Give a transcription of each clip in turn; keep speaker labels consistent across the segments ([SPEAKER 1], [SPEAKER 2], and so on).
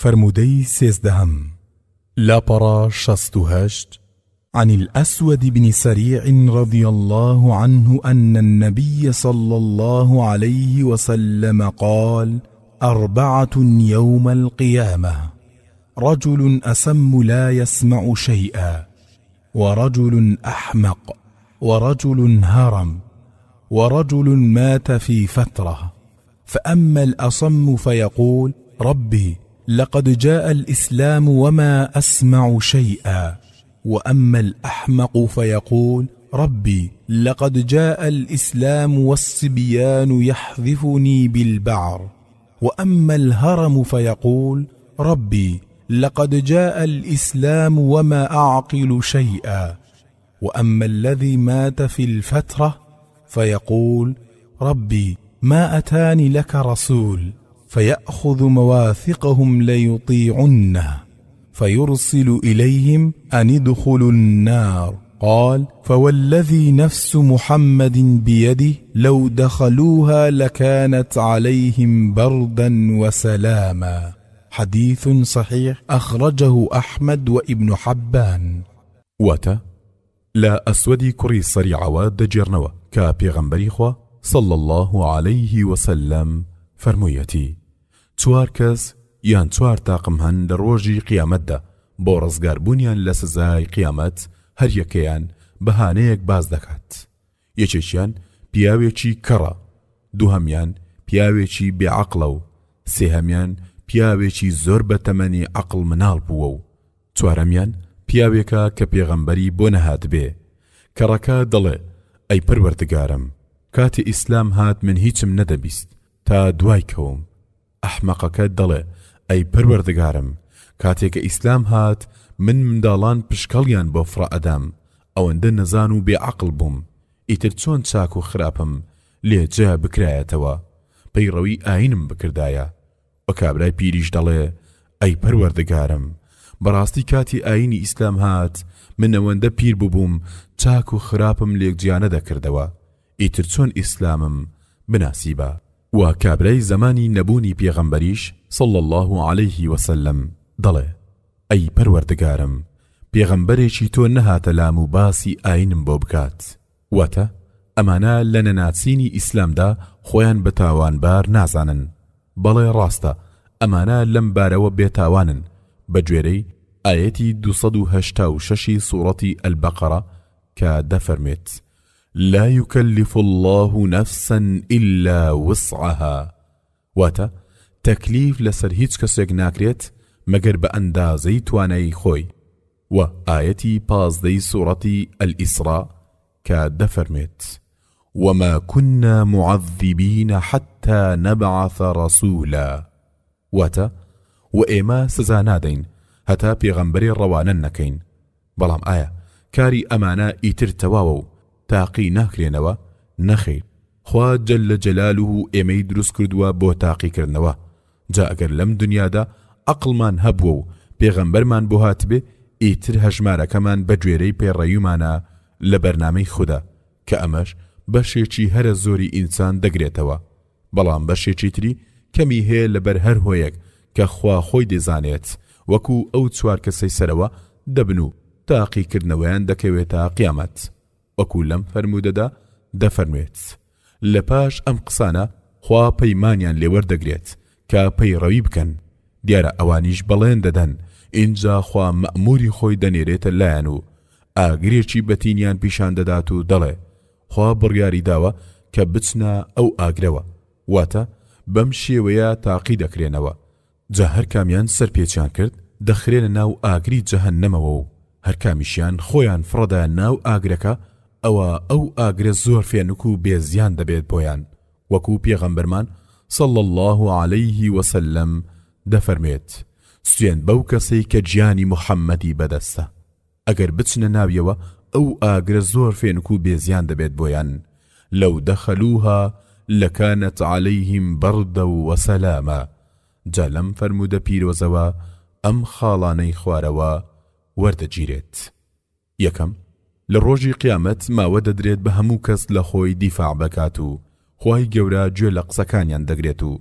[SPEAKER 1] فەرموودەی سێزدەهەم، لاپەڕە 68، عن الأسود بن سريع رضي الله عنه أن النبي صلى الله عليه وسلم قال أربعة يوم القيامة رجل أسم لا يسمع شيئا ورجل أحمق ورجل هرم ورجل مات في فترة فأما الأصم فيقول ربي لقد جاء الإسلام وما أسمع شيئا وأما الأحمق فيقول ربي لقد جاء الإسلام والصبيان يحذفني بالبعر وأما الهرم فيقول ربي لقد جاء الإسلام وما أعقل شيئا وأما الذي مات في الفترة فيقول ربي ما أتاني لك رسول فيأخذ مواثقهم ليطيعنه فيرسل إليهم أن ادخلوا النار قال فوالذي نفس محمد بيده لو دخلوها لكانت عليهم بردا وسلاما حديث صحيح أخرجه أحمد وابن حبان.
[SPEAKER 2] واتە، لە ئەسوەدی کوڕی سەریعەوە دەگێڕنەوە کە پێغەمبەری خوا، صلی اللە علیه وسلم، فەرموویەتی، چوار کەس یان چوار تاقم هەن لە ڕۆژی قیامەتدا بۆ ڕزگاربوونیان لە سزای قیامەت هەریەکەیان بەهانەیەک باس دەکات، یەکێکیان پیاوێکی کەڕە، دووهەمیان پیاوێکی بێ عەقڵە و سێهەمیان پیاوێکی زۆر بە تەمەنی عەقڵ مناڵ بووە و چوارەمیان پیاوێکە کە پێغەمبەری بۆ نەهاتبێ. کەڕەکە دەڵێ، ئەی پەروەردگارم، کاتێ ئیسلام هات من هیچم نەدەبیست تا دوای کەوم. ئەحمەقەکە دەڵێ، ئەی پەروەردگارم، کاتێ کە ئیسلام هات من منداڵان پشکەڵیان بۆ فڕە ئەدام، ئەوەندە نەزان و بێ عەقڵ بووم، ئیتر چۆن چاک و خراپم لێ جیا بکرایەتەوە، پەیڕەوی ئایینم بکردایە. وە کابرای پیریش دەڵێ، ئەی پەروەردگارم، بەڕاستی کاتی ئایینی ئیسلام هات من ئەوەندە پیر بووبووم چاک و خراپم لێک جیا نەدەکردەوە، ئیتر چۆن ئیسلامم بناسیبا؟ وە کابرای زەمانی نەبوونی پێغەمبەریش، صلی اللە علیه وسلم، دەڵێ، ئەی پەروەردگارم، پێغەمبەرێکی تۆ نەهاتە لام و باسی ئایینم بۆ بکات، واتە، ئەمانە لە نەناسینی ئیسلامدا خۆیان بە تاوانبار نازانن، بەڵێ ڕاستە ئەمانە لەم بارەوە بێتاوانن بە گوێرەی ئایەتی 286 ی سوڕەتی البقرە کە دەفەرموێت، لا یکلف اللە نفسا الا وسعها، واتە، تەکلیف لەسەر هیچ کەسێک ناکرێت مەگەر بە ئەندازەی توانای خۆی. وە ئایەتی 15 ی سوڕەتی الاسراء کە دەفەرموێت، وما كنا معذبین حتی نبعث رسولا، واتە، وە ئێمە سزا نادەین هەتا پێغەمبەرێ ڕەوانە نەکەین. بەڵام ئایا کاری ئەمانە ئیتر تەواوە و تاقی ناکرێنەوە؟ نەخەیر، خوا جل جلالە ئێمەی دروست کردووە بۆ تاقیکردنەوە، جا ئەگەر لەم دونیادا عەقڵمان هەبووە و پێغەمبەرمان بۆ هاتبێ ئیتر هەژمارەکەمان بە گوێرەی پەیڕەویمانە لە بەرنامەی خودا کە ئەمەش بەشێکی هەرە زۆری ئینسان دەگرێتەوە بەڵام بەشێکی تری کەمی هەیە لەبەر هەر هۆیەک کە خوا خۆی دەزانێت وەکو ئەو چوار کەسەی سەرەوە دەبن و تاقیکردنەوەیان دەکەوێتە قیامەت وەکو لەم فەرموودەدا دەفەرموێت، لە پاش ئەم قسانە خوا پەیمانیان لێ وەردەگرێت کە پەیڕەوی بکەن، دیارە ئەوانیش بەڵێن دەدەن، ئینجا خوا مەئموری خۆی دەنێرێتە لایان و ئاگرێکی بەتینیان پیشان دەدات و دەڵێ، خوا بڕیاری داوە کە بچنە ئەو ئاگرەوە، واتە بەم شێوەیە تاقی دەکرێنەوە، جا هەرکامیان سەرپێچیان کرد دەخرێنە ناو ئاگری جەهەننەمەوە و هەرکامیشیان خۆیان فڕەدایە ناو ئاگرەکە ئەوا ئەو ئاگرە زۆر فێنک و بێ زیان دەبێت بۆیان وەکو پێغەمبەرمان صلی اللە علیه وسلم دەفەرموێت سوێند بەو کەسەی کە گیانی محمدی بەدەستە ئەگەر بچنە ناویەوە ئەو ئاگرە زۆر فێنک و بێ زیان دەبێت بۆیان، لو دخلوها لکانت علیهم بردا وسلاما، جا لەم فەرموودە پیرۆزەوە ئەم خاڵانەی خوارەوە وەردەگیرێت. یەکەم، لە ڕۆژی قیامەت ماوە دەدرێت بە هەموو کەس لە خۆی دیفاع بکات و خوای گەورە گوێ لە قسەکانیان دەگرێت و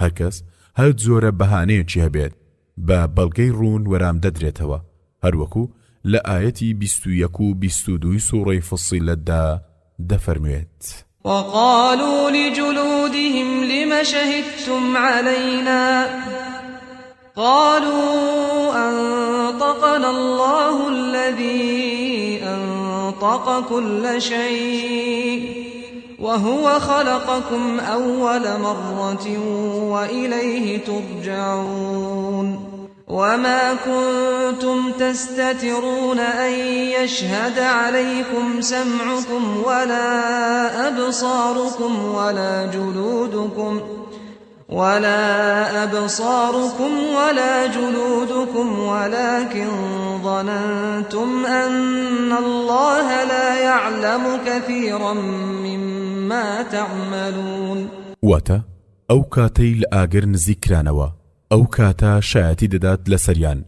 [SPEAKER 2] هەرکەس هەر جۆرە بەهانەیەکی هەبێت. بە بەڵگەی ڕوون وەرام دەدرێتەوە، هەروەکو لە ئایەتی 21 و 22 ی سوڕەی فصلت دا دەفەرموێت.
[SPEAKER 3] وقالوا لجلودهم لم شهدتم علينا قالوا أنطقنا الله الذي أنطق كل شيء وهو خلقكم أول مرة وإليه ترجعون وما كنتم تستترون أن يشهد عليكم سمعكم ولا أبصاركم ولا جلودكم ولا أبصاركم ولا جلودكم ولكن ظننتم أن الله لا يعلم كثيرا مما تعملون.
[SPEAKER 2] واتە، ئەو کاتەی لە ئاگر نزیک کرانەوە ئەو کاتە شایەتی دەدات لەسەریان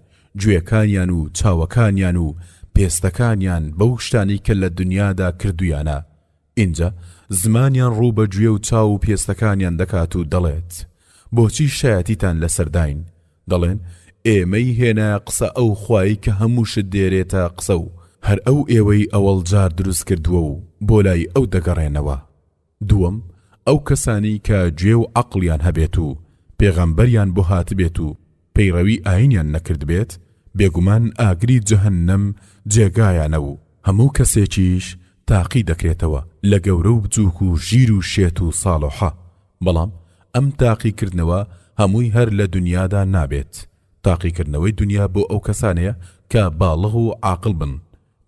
[SPEAKER 2] گوێکانیان و چاوەکانیان و پێستەکانیان بەو شتانەی کە لە دونیادا کردوویانە ئینجا زمانیان ڕوو بە گوێ و چاو و پێستەکانیان دەکات و دەڵێت، بۆچی شایەتیتان لەسەر داین؟ دەڵێن، ئێمەی هێنایە قسە ئەو خوایەی کە هەموو شت دێرێتە قسە و هەر ئەو ئێوەی ئەوەڵ جار دروست کردووە و بۆ لای ئەو دەگەڕێنەوە. دووەم، ئەو کەسانەی کە گوێ و عەقڵیان هەبێت و پێغەمبەریان بۆ هاتبێت و پەیڕەوی ئایینیان نەکردبێت، بێگومان ئاگری جەهەننەم جێگایانە و هەموو کەسێکیش تاقی دەکرێتەوە لە گەورە و بچووک و ژیر و شێت و ساڵۆحە، بەڵام ئەم تاقیکردنەوە هەمووی هەر لە دونیادا نابێت، تاقیکردنەوەی دونیا بۆ ئەو کەسانەیە کە باڵغ و عاقڵ بن،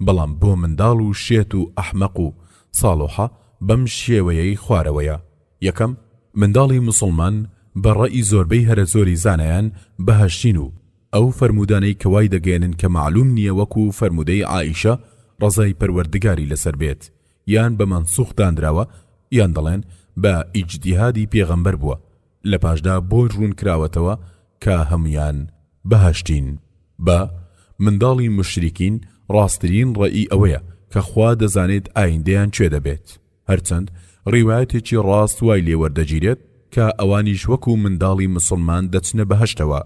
[SPEAKER 2] بەڵام بۆ منداڵ و شێت و ئەحمەق و ساڵۆحە بەم شێوەیەی خوارەوەیە، یەکەم، منداڵی موسڵمان بە ڕەئی زۆربەی هەرە زۆری زانایان بەهەشتین و ئەو فەرموودانەی کە وای دەگەیەنن کە مەعلوم نییە وەکو فەرموودەی عائیشە ڕەزای پەروەردگاری لەسەر بێت یان بە مەنسوخ دانراوە یان دەڵێن بە ئیجتیهادی پێغەمبەر بووە لە پاشدا بۆی ڕوون کراوەتەوە کە هەموویان بەهەشتین. بە، منداڵی موشریکین، ڕاستترین ڕەئی ئەوەیە کە خوا دەزانێت ئایندەیان کوێ دەبێت. هەرچەند ڕیوایەتێکی ڕاست وای لێ وەردەگیرێت کە ئەوانیش وەکو منداڵی مسوڵمان دەچنە بەهەشتەوە،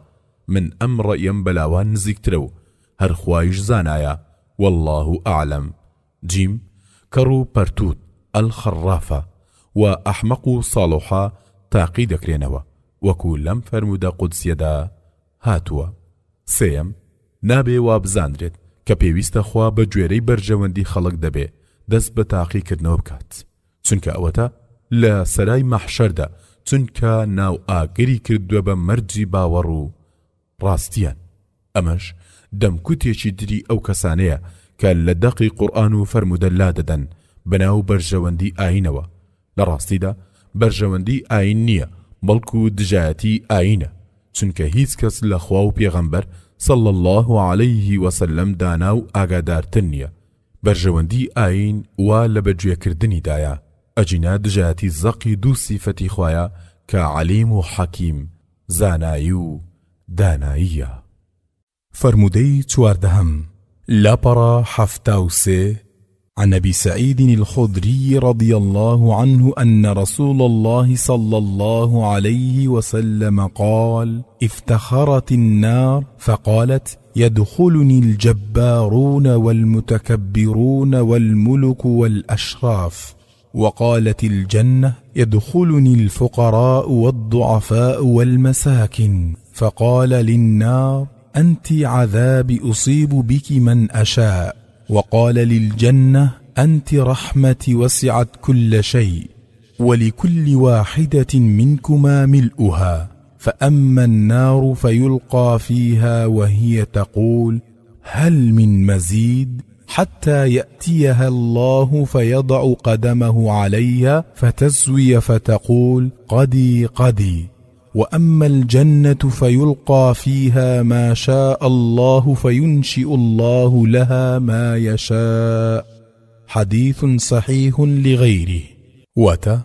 [SPEAKER 2] من ئەم ڕەئیەم بەلاوە نزیکترە و هەر خوایش زانایە، واللە اعلم. جیم، کەڕ و پەرتوت، الخرافە، و ئەحمەق و ساڵۆحە تاقی دەکرێنەوە، وەکو لەم فەرموودە قودسیەدا هاتووە. سێیەم، نابێ وابزانرێت کە پێویستە خوا بە گوێرەی بەرژەوەندی خەڵک دەبێ دەست بە تاقی کردنەوە بکات، چونکە ئەوەتا لە سەرای مەحشەردا چونکە ناو ئاگری کردوە بە مەرجی باوەڕ و ڕاستیان، ئەمەش دەمکوتێکی تری ئەو کەسانەیە کە لە دەقی قورئان و فەرموودە لادەدەن بەناو بەرژەوەندی ئایینەوە، لە ڕاستیدا بەرژەوەندی ئایین نییە بەڵکو دژایەتی ئایینە، چونکە هیچ کەس لە خوا و پێغەمبەر صلی اللە علیه وسلم دانا و ئاگادارتر نییە، بەرژەوەندی ئایین وا لە بەگوێکردنیدایە، ئەگینا دژایەتی زەقی دوو سیفەتی خوایە کە عەلیم و حەکیم، زانایی و داناییە.
[SPEAKER 1] فەرموودەی چواردەهەم، لاپەڕە 73، عن ابی سعید الخدری رضی اللە عنه ان رسول اللە صلی اللە علیه وسلم قال افتخرت النار فقالت يدخلني الجبارون والمتكبرون والملك والأشراف وقالت الجنة يدخلني الفقراء والضعفاء والمساكن فقال للنار أنت عذاب أصيب بك من أشاء وقال للجنة أنت رحمة وسعت كل شيء ولكل واحدة منكما ملؤها فأما النار فيلقى فيها وهي تقول هل من مزيد حتى يأتيها الله فيضع قدمه عليها فتزوي فتقول قدي قدي وأما الجنة فيلقى فيها ما شاء الله فينشئ الله لها ما يشاء حدیث صحیح لغیره.
[SPEAKER 2] واتە،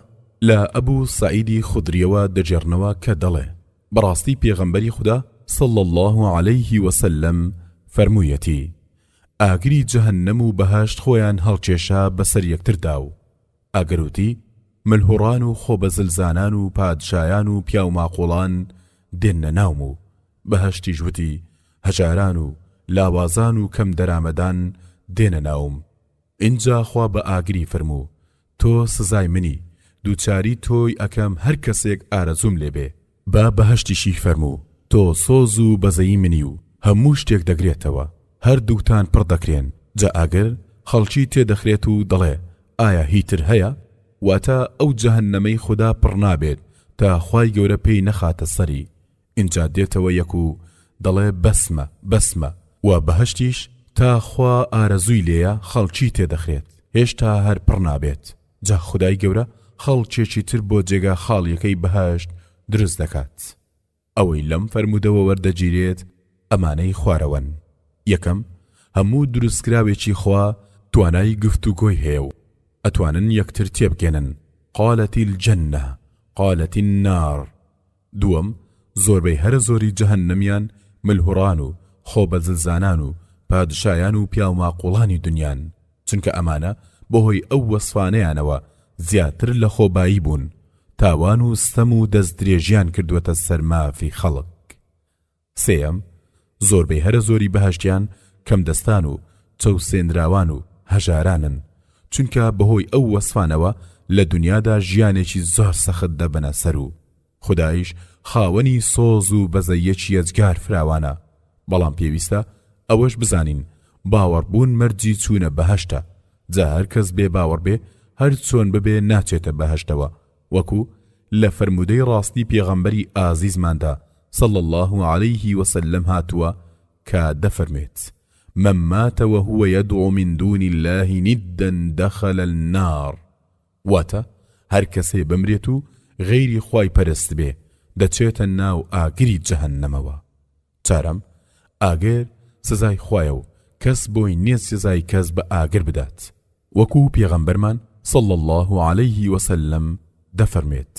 [SPEAKER 2] لە ئەبو سەعیدی خودریەوە دەگێڕنەوە کە دەڵێ، بەڕاستی پێغەمبەری خودا صلی اللە علیه وسلم فەرموویەتی، ئاگری جەهەننەم و بەهەشت خۆیان هەڵکێشا بەسەر یەکتردا و ئاگر وتی، ملهوڕان و خۆبەزلزانان و پادشایان و پیاوماقوڵان دێننە ناوم و. بەهەشتیش وتی، هەژاران و لاوازان و کەم دەرامەدان دێنە ناوم. ئینجا خوا بە ئاگری فەرموو، تۆ سزای منی، دووچاری تۆی ئەکەم هەر کەسێک ئارەزووم لێ بێ. بە بەهەشتیشی فەرموو، تۆ سۆز و بەزەیی منی و هەموو شتێک دەگرێتەوە، هەردووکتان پڕ دەکرێن، جا ئاگر خەڵکی تێ دەخرێت و دەڵێ، ئایا هیتر هەیە؟ واتە، ئەو جەهەننەمەی خودا پڕ نابێت تا خوای گەورە پێی نەخاتە سەری، ئینجا دێتەوە یەک و دەڵێ بەسمە، بەسمە، وە بەهەشتیش تا خوا ئارەزووی لێیە خەڵکی تێدەخرێت هێشتا هەر پڕ نابێت، جا خودای گەورە خەڵکێکی تر بۆ جێگا خاڵیەکەی بەهەشت دروست دەکات. ئەوەی لەم فەرموودەوە وەردەگیرێت ئەمانەی خوارەوەن، یەکەم، هەموو دروستکراوێکی خوا توانای گفتوگۆی هەیە و ئەتوانن یەکتر تێبگەنن، قالت الجنە قالت النار، دووەم، زۆربەی هەرە زۆری جەهەننەمیان ملهوڕان و خۆبەزلزانان و پادشایان و پیاوماقوڵانی دنیان، چونکە ئەمانە بەهۆی ئەو وەسفانەیانەوە زیاتر لەخۆبایی بوون، تاوان و ستەم و دەستدرێژیان کردووەتە سەر مافی خەڵک. سێیەم، زۆربەی هەرە زۆری بەهەشتیان کەمدەستان و چەوسێنراوان و هەژارانن، چونکە بەهۆی ئەو وەسفانەوە لە دونیادا ژیانێکی زۆر سەخت دەبەنە سەر و خودایش خاوەنی سۆز و بەزەیەکی یەجگار فراوانە، بەڵام پێویستە ئەوەش بزانین باوەڕبوون مەرجی چوونە بەهەشتە، جا هەرکەس بێ باوەڕ بێ هەر چۆن ببێ ناچێتە بەهەشتەوە، وەکو لە فەرموودەی ڕاستی پێغەمبەری ئازیزماندا صلی اللە علیه وسلم هاتووە کە دەفەرموێت، من مات وهو یدعو من دون اللە ندا دخل النار، واتە، هەر کەسێ بمرێت و غەیری خوای پەرستبێ دەچێتە ناو ئاگری جەهەننەمەوە. چارەم، ئاگر سزای خوایە و کەس بۆی نیە سزای کەس بە ئاگر بدات، وەکو پێغەمبەرمان صلی اللە علیه وسلم دەفەرموێت،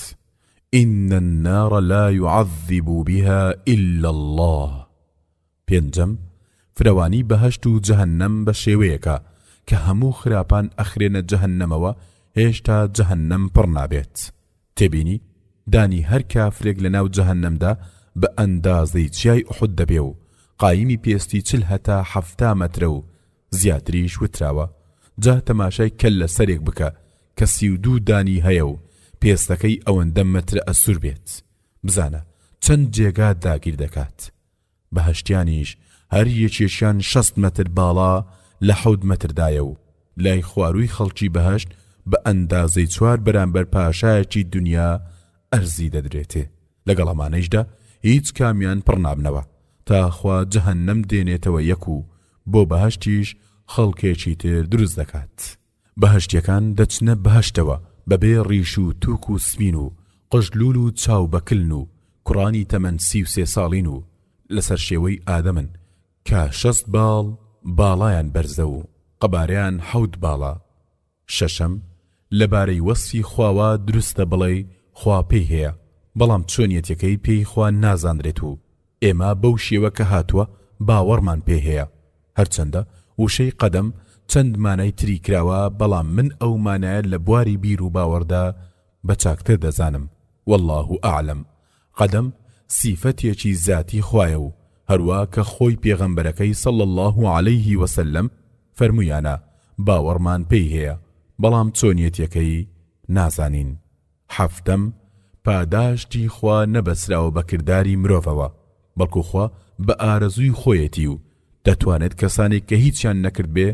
[SPEAKER 2] ان النار لا یعذب بها الا اللە. پێنجەم، فرەوانی بەهەشت و جەهەننەم بە شێوەیەکە کە هەموو خراپان ئەخرێنە جەهەننەمەوە هێشتا جەهەننەم پڕ نابێت. تێبینی، دانی هەر کافرێک لە ناو جەهەننەمدا بە ئەندازەی چیای ئوحود دەبێ و قایمی پێستی چل هەتا 70 مەترە و زیاتریش وتراوە، جا تەماشای کەللە سەرێک بکە کە 32 دانی هەیە و پێستەکەی ئەوەندە مەترە ئەستوور بێت بزانە چەند جێگا داگیر دەکات. بەهەشتیانیش هەر یەکێکیان 60 مەتر باڵا لە حەوت مەتردایە و لای خوارووی خەڵکی بەهەشت بە ئەندازەی چوار بەرامبەر پاشایەکی دونیا ئەرزی دەدرێتێ، لەگەڵ ئەمانەیشدا هیچ کامیان پڕ نابنەوە تا خوا جەهەننەم دێنێتەوە یەک و بۆ بەهەشتیش خەڵکێکی تر دروست دەکات. بەهەشتیەکان دەچنە بەهەشتەوە بەبێ ڕیش و توک و سپین و قژ لوول و چاو بەکلن و کوڕانی تەمەن 33 ساڵین و لەسەر شێوەی ئادەمن کە 60 باڵ باڵایان بەرزە و قەبارەیان حەوت باڵە. شەشەم، لەبارەی وەسفی خواوە دروستە بڵێی خوا پێی هەیە، بەڵام چۆنیەتیەکەی پێی خوا نازانرێت و ئێمە بەو شێوە کە هاتووە باوەڕمان پێی هەیە، هەرچەندە وشەی قەدەم چەند مانای تری کراوە بەڵام من ئەو مانایە لە بواری بیر و باوەڕدا بە چاکتر دەزانم واللە اعلم قەدەم سیفەتێکی زاتی خوایە و هەروا کە خۆی پێغەمبەرەکەی صلی اللە علیه وسلم فەرموویانە باوەڕمان پێی هەیە بەڵام چۆنیەتیەکەی نازانین. حەفتەم، پاداشتی خوا نەبەسراوە بە کرداری مرۆڤەوە، بەڵکو خوا بە ئارەزووی خۆیەتی و دەتوانێت کەسانێک کە هیچیان نەکردبێ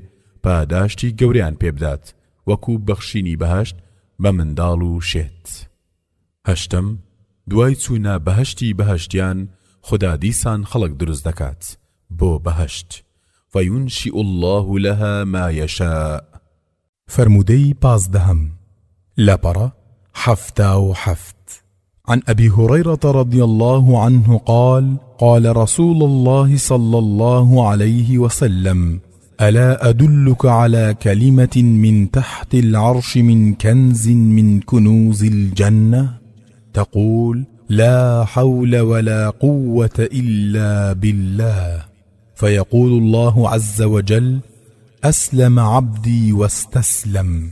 [SPEAKER 2] پاداشتی گەورەیان پێ بدات وەکو بەخشینی بەهەشت بە منداڵ و شێت. هەشتەم، دوای چوونە بەهەشتی بەهەشتیان خودا دیسان خەڵک دروست دەکات بۆ بەهەشت، فینشئ اللە لها ما یشاء.
[SPEAKER 1] فەرموودەی پازدەهەم، لاپەڕە 77. عن أبي هريرة رضي الله عنه قال قال رسول الله صلى الله عليه وسلم ألا أدلك على كلمة من تحت العرش من كنز من كنوز الجنة تقول لا حول ولا قوة إلا بالله فيقول الله عز وجل أسلم عبدي واستسلم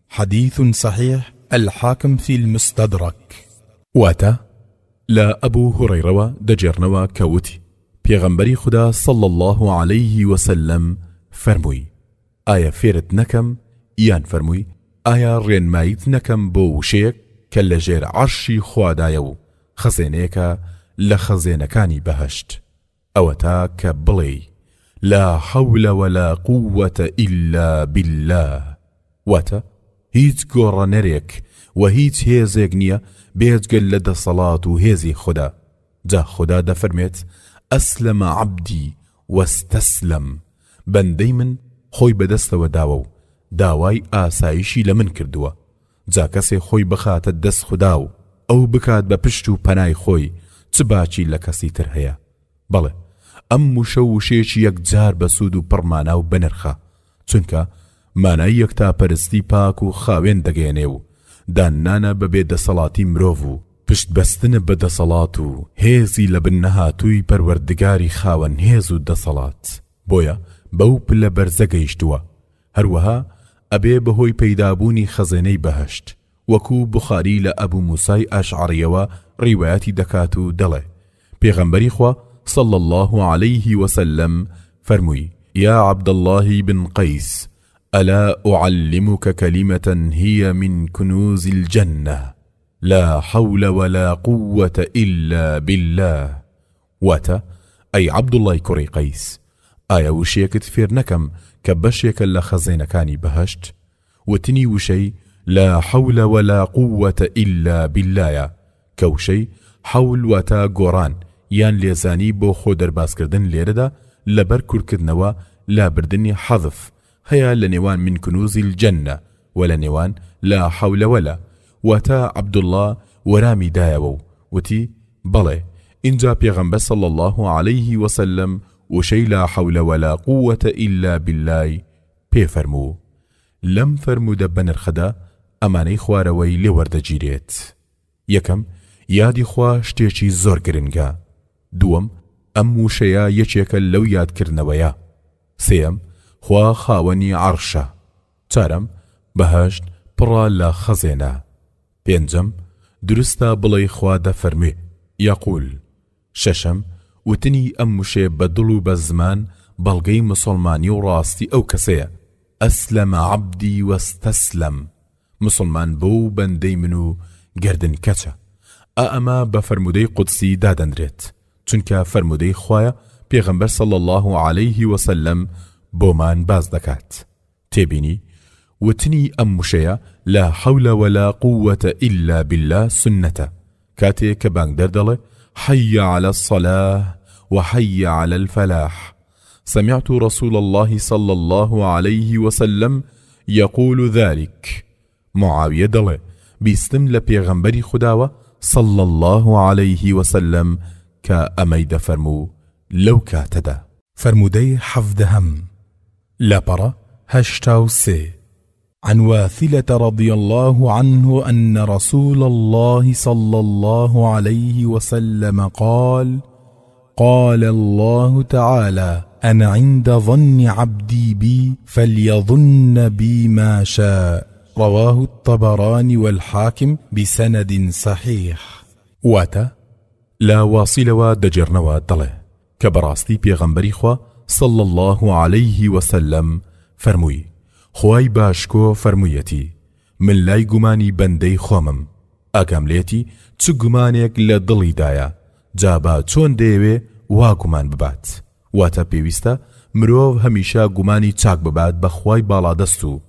[SPEAKER 1] حديث صحيح الحاکم فی المستدرک. واتە.
[SPEAKER 2] لە ئەبو هوڕەیڕەوە دەگێڕنەوە کە وتی، پێغەمبەری خودا صلی اللە علیه وسلم فەرمووی، ئایا فێرت نەکەم، یان فەرمووی، ئایا ڕێنماییت نەکەم بۆ وشەیەک کە لەژێر عەرشی خوادایە و خەزێنەیەکە لە خەزێنەکانی بەهەشت؟ ئەوەتا کە بڵێی، لا حول ولا قوة الا باللە، واتە، هیچ گۆڕەنەرێک و هیچ هێزێک نییە بێجگە لە دەسەڵات و هێزی خودا، جا خودا دەفەرموێت، اسلم عبدی واستسلم، بەندەی من خۆی بەدەستەوە داوە و داوای ئاسایشی لە من کردووە، جا کەسێ خۆی بخاتە دەست خودا و ئەو بکات بە پشت و پەنای خۆی چ باکی لە کەسی تر هەیە؟ بەڵێ ئەم وشە وشەیەکی یەکجار بەسوود و پڕ مانا و بەنرخە، چونکە مانای یەکتاپەرستی پاک و خاوێن دەگەیەنێ و داننانە بە بێ دەسەڵاتی مرۆڤ و پشت بەستنە بە دەسەڵات و هێزی لە بن نەهاتووی پەروەردگاری خاوەن هێز و دەسەڵات، بۆیە بەو پلە بەرزە گەیشتووە هەروەها ئەبێ بەهۆی پەیدابوونی خەزێنەی بەهەشت، وەکو بوخاری لە ئەبو موسای ئەشعەڕیەوە ڕیوایەتی دەکات و دەڵێ، پێغەمبەری خوا صلی اللە علیه وسلم فەرمووی، یا عبد اللە بن قیس الا اعلمک کلمە هی من کنوز الجنە لا حول ولا قوة الا باللە، واتە، ئەی عەبدوڵڵای کوڕی قەیس، ئایا وشەیەکت فێر نەکەم کە بەشێکە لە خەزێنەکانی بەهەشت؟ وتنی وشەی، لا حول ولا قوة الا باللە، یە، کە وشەی، حول، واتە گۆڕان یان لێزانی بۆ خۆ دەربازکردن لێرەدا لەبەر کورتکردنەوە لابردنی، حذف، هەیە لە نێوان من کنوز الجنە و لە نێوان، لا حول ولا، واتە عەبدوڵڵا وەرامی دایەوە و وتی، بەڵێ، ئینجا پێغەمبەر صلی اللە علیه وسلم وشەی لا حول ولا قوة الا باللە ی پێ فەرموو. لەم فەرموودە بەنرخەدا ئەمانەی خوارەوەی لێ وەردەگیرێت. یەکەم، یادی خوا شتێکی زۆر گرنگە. دووەم، ئەم وشەیە یەکێکە لەو یادکردنەوەیە. سێیەم، خوا خاوەنی عەڕشە. چارەم، بەهەشت پڕە لە خەزێنە. پێنجەم، دروستە بڵێی خوا دەفەرموێ، یقول. شەشەم، وتنی ئەم وشەیە بە دڵ و بە زمان بەڵگەی موسڵمانی و ڕاستی ئەو کەسەیە، اسلم عبدی واستسلم، موسڵمان بۆ و بەندەی من و گەردن کەچە. ئا ئەمە بە فەرموودەی قودسی دادەنرێت، چونکە فەرموودەی خوایە پێغەمبەر صلی اللە علیه وسلم بۆمان باس دەکات. تێبینی، وتنی ئەم وشەیە، لا حول ولا قوة الا باللە، سوننەتە، کاتێ کە بانگدەر دەڵێ، حی علی الصلاە و حی علی الفلاح، سمعت رسول اللە صلی اللە علیه وسلم یقول ذلک، معاویە دەڵێ، بیستم لە پێغەمبەری خوداوە صلی اللە علیه وسلم کە ئەمەی دەفەرموو لەو کاتەدا.
[SPEAKER 1] فەرموودەی حەڤدەهەم، لاپەڕە 83. عن واثلة رضي الله عنه أن رسول الله صلى الله عليه وسلم قال قال الله تعالى أنا عند ظن عبدي بي فليظن بي ما شاء رواه الطبراني والحاكم بسند صحيح.
[SPEAKER 2] واتە، لە واصیلەوە دەگێڕنەوە دەڵێ کە بەڕاستی پێغەمبەری خوا صلی اللە علیه وسلم فەرمووی، خوای باشکۆ فەرموویەتی، من لای گومانی بەندەی خۆمم، ئاگام لێتی چ گومانێک لە دڵیدایە، جا با چۆن دەیەوێ وا گومان ببات. واتە پێویستە مرۆڤ هەمیشە گومانی چاک ببات بە خوای باڵادەست و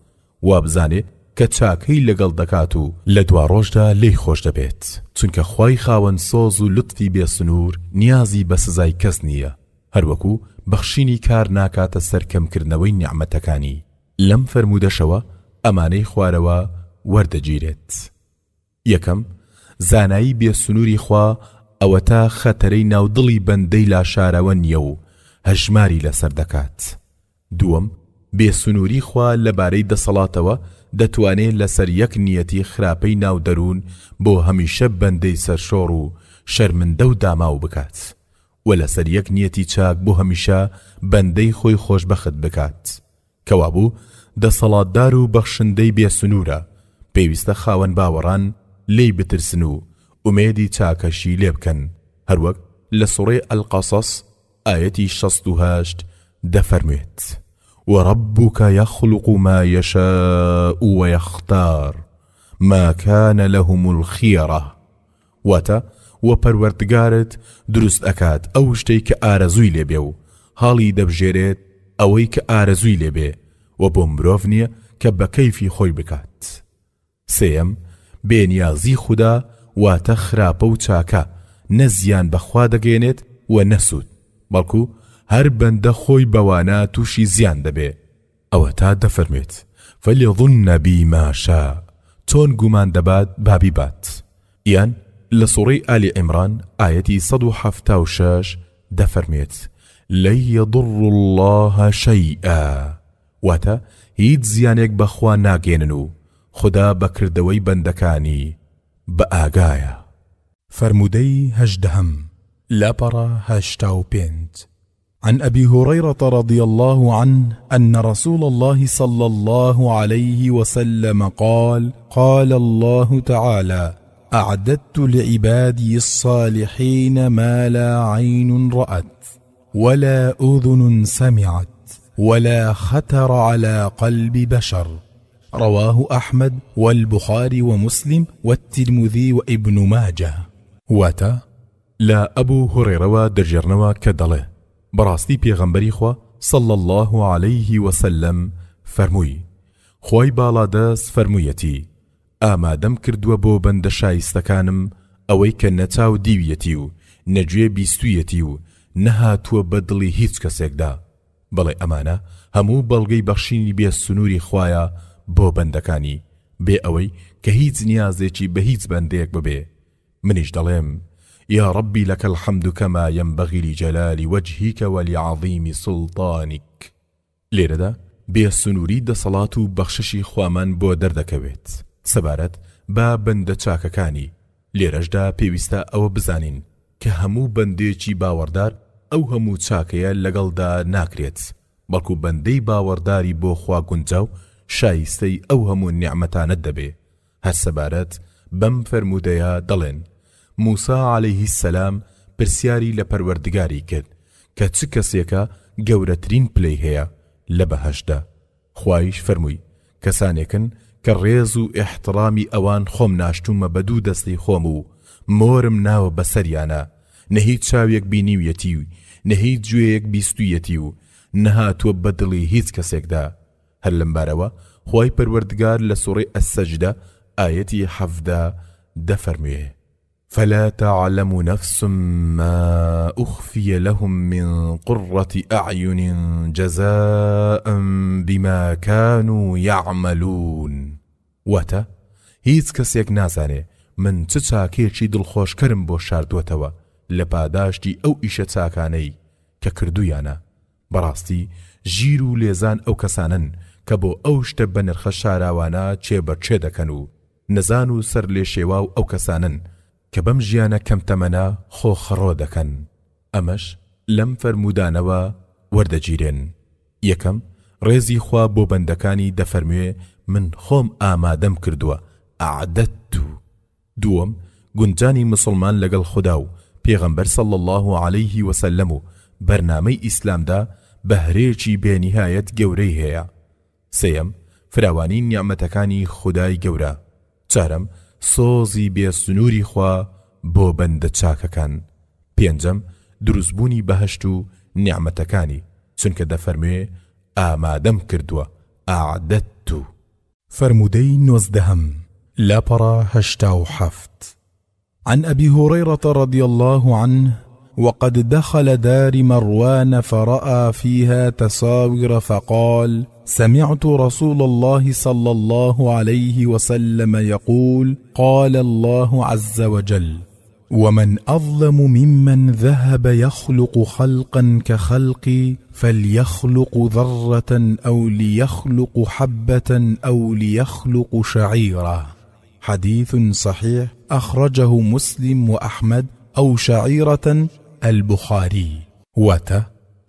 [SPEAKER 2] وابزانێ کە چاکەی لەگەڵ دەکات و لە دواڕۆژدا لێی خۆش دەبێت، چونکە خوای خاوەن سۆز و لوتفی بێ سنوور نیازی بە سزای کەس نییە، هەروەکو بەخشینی کار ناکاتە سەر کەمکردنەوەی نیعمەتەکانی. لەم فەرموودەشەوە ئەمانەی خوارەوە وەردەگیرێت. یەکەم، زانایی بێ سنووری خوا ئەوەتا خەتەرەی ناو دڵی بەندەی لا شاراوە نییە و هەژماری لەسەر دەکات. دووەم، بێ سنووری خوا لەبارەی دەسەڵاتەوە دەتوانێ لەسەر یەک نیەتی خراپەی ناو دەروون بۆ هەمیشە بەندەی سەرشۆڕ و شەرمندە و داماو بکات و لەسەر یەک نیەتی چاک بۆ هەمیشە بەندەی خۆی خۆشبەخت بکات. کەوابوو دەسەڵاتدار و بەخشندەی بێ سنوورە، پێویستە خاوەن باوەڕان لێی بترسن و. ئومێدی چاکەشی لێ بکەن، هەروەک لە سوڕەی القصص ئایەتی 68 دەفەرموێت، وربک یخلق ما یشاء ویختار ما کان لهم الخیرە، واتە، وە پەروەردگارت دروست ئەکات ئەو شتەی کە ئارەزووی لێ بێ و هەڵی دەبژێرێت ئەوەی کە ئارەزووی لێ بێ، وە بۆ مرۆڤ نیە کە بە کەیفی خۆی بکات. سێیەم، بێنیازی خودا واتە خراپە و چاکە نە زیان بە خوا دەگەیەنێت و نە سوود، بەڵکو هەر بەندە خۆی بەوانە تووشی زیان دەبێ. ئەوەتا دەفەرموێت، فلیظن بی ما شاء، چۆن گومان دەبات با بیبات. یان لە سوڕەی ئالی عیمران ئایەتی 176 دەفەرموێت، لن یضروا اللە شیئا، واتە هیچ زیانێک بە خوا ناگەیەنن و خودا بە کردەوەی بەندەکانی بە ئاگایە.
[SPEAKER 1] فەرموودەی هەژدەهەم، لاپەڕە 85. عن أبي هريرة رضي الله عنه أن رسول الله صلى الله عليه وسلم قال قال الله تعالى أعددت لعبادي الصالحين ما لا عين رأت ولا أذن سمعت ولا خطر على قلب بشر رواه أحمد والبخاري ومسلم والترمذي وابن ماجه.
[SPEAKER 2] واتە، لە ئەبو هورەیرەوە دەگێڕنەوە کە دەڵێ، بەڕاستی پێغەمبەری خوا، صلی اللە علیه وسلم، فەرمووی، خوای باڵادەست فەرموویەتی، ئامادەم کردووە بۆ بەندە شایستەکانم ئەوەی کە نە چاو دیویەتی و نە گوێ بیستوویەتی و نە هاتووە بە دڵی هیچ کەسێکدا، بەڵێ ئەمانە هەموو بەڵگەی بەخشینی بێ سنووری خوایە بۆ بەندەکانی، بێ ئەوەی کە هیچ نیازێکی بە هیچ بەندەیەک ببێ، منیش دەڵێم، یا ربی لک الحمد کما ینبغی لجلال وجهک ولعظیم سلطانک. لێرەدا بێ سنووری دەسەڵات و بەخششی خوامان بۆ دەردەکەوێت سەبارەت بە بەندە چاکەکانی، لێرەشدا پێویستە ئەوە بزانین کە هەموو بەندەیەکی باوەڕدار ئەو هەموو چاکەیە لەگەڵدا ناکرێت، بەڵکو بەندەی باوەڕداری بۆ خوا گونجاو شایستەی ئەو هەموو نیعمەتانە دەبێ هەر سەبارەت بەم فەرموودەیە دەڵێن، موسا علیه السلام پرسیاری لە پەروەردگاری کرد کە چ کەسێکە گەورەترین پلەی هەیە لە بەهەشتدا؟ خوایش فەرمووی، کەسانێکن کە ڕێز و ئیحتڕامی ئەوان خۆم ناشتوومە بە دوو دەستی خۆم و مۆرم ناوە بەسەریانا، نە هیچ چاوێک بینیویەتی و نە هیچ گوێیەک بیستوویەتی و نەهاتووە بە دڵی هیچ کەسێکدا. هەر لەم بارەوە خوای پەروەردگار لە سوڕەی السجدە ئایەتی 17 دەفەرموێ، فلا تعلم نفس ما أخفي لهم من قرة أعين جزاء بما كانوا يعملون واتە، هیچ کەسێک نازانێ من چ چاکەیەکی دڵخۆشکەرم بۆ شاردووەتەوە لە پاداشتی ئەو ئیشە چاکانەی کە کردوویانە، بەڕاستی ژیر و لێزان ئەو کەسانەن کە بۆ ئەو شتە بەنرخە شاراوانە کێبەرکێ دەکەن و نەزان و سەرلێشێواو ئەو کەسانەن کە بەم ژیانە کەم تەمەنە خۆ خەڕۆ دەکەن. ئەمەش لەم فەرموودانەوە وەردەگیرێن، یەکەم، ڕێزی خوا بۆ بەندەکانی دەفەرموێ من خۆم ئامادەم کردووە، اعددت، دووەم، گونجانی موسڵمان لەگەڵ خودا و پێغەمبەر صلی اللە علیه وسلم و بەرنامەی ئیسلامدا بەهرەیەکی بێ نیهایەت گەورەی هەیە. سێیەم، فراوانی نیعمەتەکانی خودای گەورە. چارەم، سۆزی بێ سنووری خوا بۆ بەندە چاکەکان. پێنجەم، دروستبوونی بەهەشت و نیعمەتەکانی، چونکە دەفەرموێ، ئامادەم کردووە، اعددت.
[SPEAKER 1] فەرموودەی نۆزدەهەم، لاپەڕە 87. عن أبي هريرة رضي الله عنه وقد دخل دار مروان فرأى فيها تصاور فقال سمعت رسول الله صلى الله عليه وسلم يقول قال الله عز وجل ومن أظلم ممن ذهب يخلق خلقا كخلقي فليخلق ذرة أو ليخلق حبة أو ليخلق شعيرة حديث صحيح أخرجه مسلم وأحمد أو شعيرة البخاري.
[SPEAKER 2] واتە،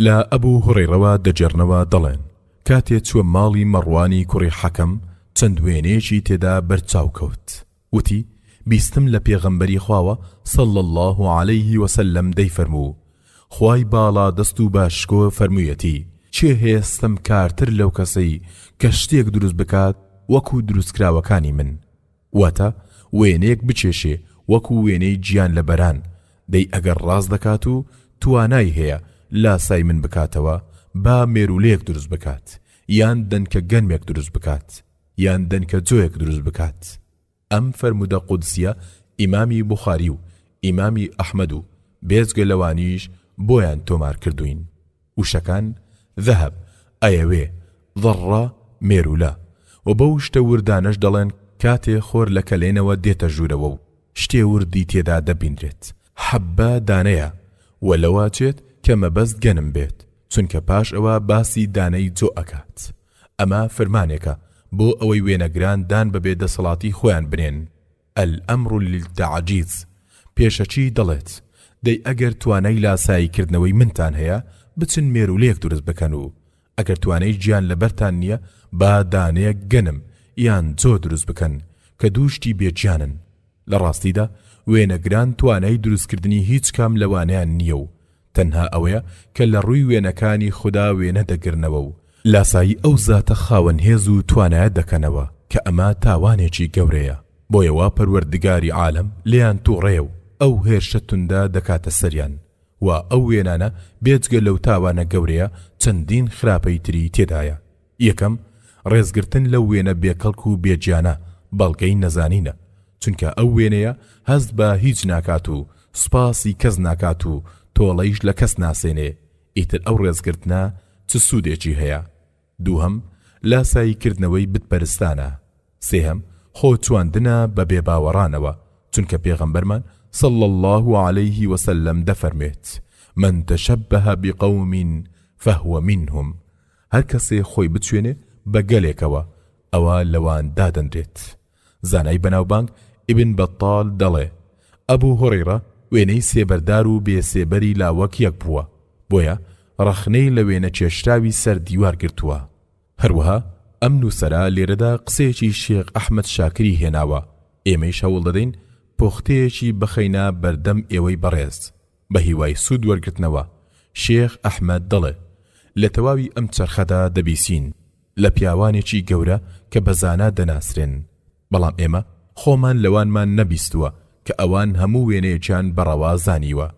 [SPEAKER 2] لە ئەبو هورەیرەوە دەگێڕنەوە دەڵێن، کاتێ چووە ماڵی مەڕوانی کوڕی حەکەم چەند وێنەیەکی تێدا بەرچاو کەوت، وتی، بیستم لە پێغەمبەری خواوە صلی اللە علیه وسلم دەیفەرموو، خوای باڵا دەست و بە شکۆ فەرموویەتی، کێ هەیە ستەمکارتر لەو کەسەی کە شتێک دروست بکات وەکو دروستکراوەکانی من، واتە وێنەیەک بکێشێ وەکو وێنەی گیانلەبەران، دەی ئەگەر ڕاست دەکات و توانای هەیە لاسای من بکاتەوە با مێروولەیەک دروست بکات، یان دەنکە گەنمێک دروست بکات، یان دەنکە جۆیەک دروست بکات. ئەم فەرموودە قودسیە ئیمامی بوخاری و ئیمامی ئەحمەد و بێجگە لەوانیش بۆیان تۆمار کردووین. وشەکان، ذهب، ئەیەوێ، ذرە، مێروولە، و بەو شتە وردانەش دەڵێن کاتێ خۆر لە کەلێنەوە دێتە ژوورەوە و شتێ وردی تێدا دەبینرێت. حبە دانەیە و لەوە ئەچێت کە مەبەست گەنم بێت، چونکە پاش ئەوە باسی دانەی جۆ ئەکات. ئەمە فرمانێکە بۆ ئەوەی وێنەگران دان بە بێ دەسەڵاتی خۆیان بنێن، الامر للتعجیز، پێشەکی دەڵێت، دەی ئەگەر توانای لاسایی کردنەوەی منتان هەیە بچن مێروولەیەک دروست بکەن و ئەگەر توانای گیان لەبەرتان نییە با دانەیەک گەنم یان جۆ دروست بکەن کە دوو شتی بێ گیانن. لە ڕاستیدا وێنەگران توانای دروستکردنی هیچ کام لەوانەیان نییە و تەنها ئەوەیە کە لە ڕووی وێنەکانی خودا وێنە دەگرنەوە و لاسایی ئەو زاتە خاوەن هێز و توانایە دەکەنەوە کە ئەمە تاوانێکی گەورەیە بۆیە وا پەروەردگاری عالەم لێیان توڕەیە و ئەو هێرشە توندە دەکاتە سەریان و ئەو وێنانە بێجگە لەو تاوانە گەورەیە چەندین خراپەی تری تێدایە. یەکەم، ڕێزگرتن لەو وێنە بێکەڵک و بێگیانە بەڵگەی نەزانینە، چونکە ئەو وێنەیە هەست بە هیچ ناکات و سوپاسی کەس ناکات و تۆڵەیش لە کەس ناسێنێ، ئیتر ئەو ڕێزگرتنە چ سوودێکی هەیە؟ دووهەم، لاسایی کردنەوەی بت پەرستانە. سێهەم، خۆ چواندنە بە بێباوەڕانەوە، چونکە پێغەمبەرمان، صلی اللە علیه وسلم، دەفەرموێت، من تشبه بقوم فهو منهم، هەر کەسێ خۆی بچوێنێ بە گەلێکەوە ئەوا لەوان دادەنرێت. زانای بەناوبانگ ئیبن بەتتال دەڵێ، ئەبو هوڕەیڕە وێنەی سێبەردار و بێ سێبەری لا وەک یەک بووە، بۆیە ڕەخنەی لە وێنە کێشراوی سەر دیوار گرتووە. هەروەها ئەم نووسەرە لێرەدا قسەیەکی شێخ ئەحمەد شاکری هێناوە، ئێمەیش هەوڵ دەدەین پوختەیەکی بخەینە بەردەم ئێوەی بەڕێز. بە هیوای سوود وەرگرتنەوە، شێخ ئەحمەد دەڵێ، لە تەواوی ئەم چەرخەدا دەبیسین لە پیاوانێکی گەورە کە بە زانا دەناسرێن، بەڵام ئێمە خۆمان لەوانمان نەبیستووە کە ئەوان هەموو وێنەیەکیان بە ڕەوا زانیوە،